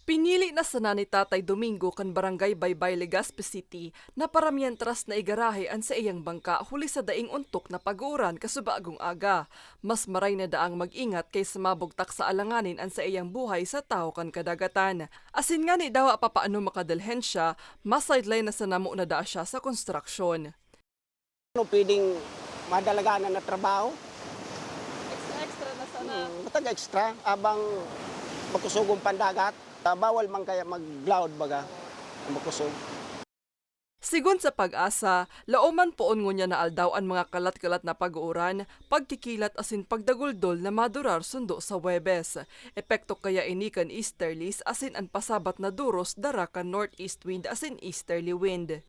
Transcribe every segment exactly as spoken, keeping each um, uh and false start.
Pinili na sana ni Tatay Domingo kan Barangay Baybay, Legazpi City, na para miyentras na igarahe an saiyang bangka huli sa daing ontok na pag-uuran kasubagong aga. Mas maray na daang mag-ingat kaysa mabugtak sa alanganin an saiyang buhay sa tahaw kan kadagatan. Asin ngani dawa papaano makadalhensya, ma-sideline na sana muna daa siya sa konstruksyon. Ano pwedeng madalagan na trabaho? Extra, extra na sana. Hmm, matag extra abang makusog ang pandagat. Ah, bawal man kaya mag-loud baga, makusog. Sigon sa PAGASA, laoman poon ngunyan na aldaw an mga kalat-kalat na pag-uuran, pagkikilat asin pagdaguldol na madurar sundo sa Huwebes. Epekto kaya ini kan easterlies asin an pasabat na duros dara kan northeast wind asin easterly wind.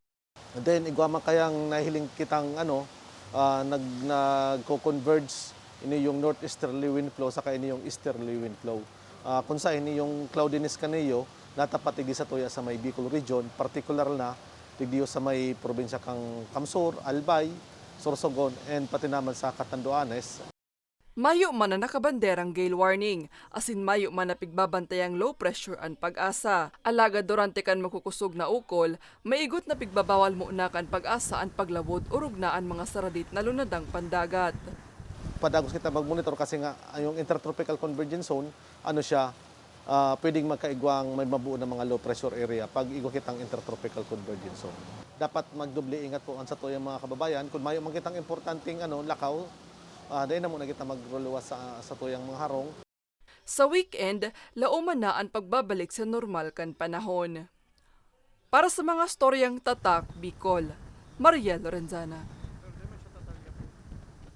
And then igwa man kayang nahiling kitang ano, ah, nag nagko-converge ini yung northeasterly wind flow saka ini yung easterly wind flow. Ah, kun sa ini yung cloudiness kaniyo natapat digdi sa tuya sa may Bicol region, partikular na digdiyo sa may probinsya kang Kamsur, Albay, Sorsogon, and pati naman sa Catanduanes. Mayo man na nakabanderang gale warning, asin mayo man na pigbabantayang low pressure an PAGASA. Alagad durante kan makukusog na ukol, maigot na pigbabawal muna kan PAGASA an paglawod o rugna an mga saradit na lunadang pandagat. Padagos kita mag-monitor kasi nga yung intertropical convergence zone, ano siya, ah, pwedeng magkaigwang may mabuo na mga low pressure area pag igwa kitang intertropical convergence zone. Dapat magdoble ingat po ang satuyang mga kababayan. Kung mayo man kitang importanteng ano, lakaw, ah, dai na muna kita magruluwas sa satuyang mga harong. Sa weekend, laoman na an pagbabalik sa normal kan panahon. Para sa mga storyang Tatak Bicol, Mariel Lorenzana.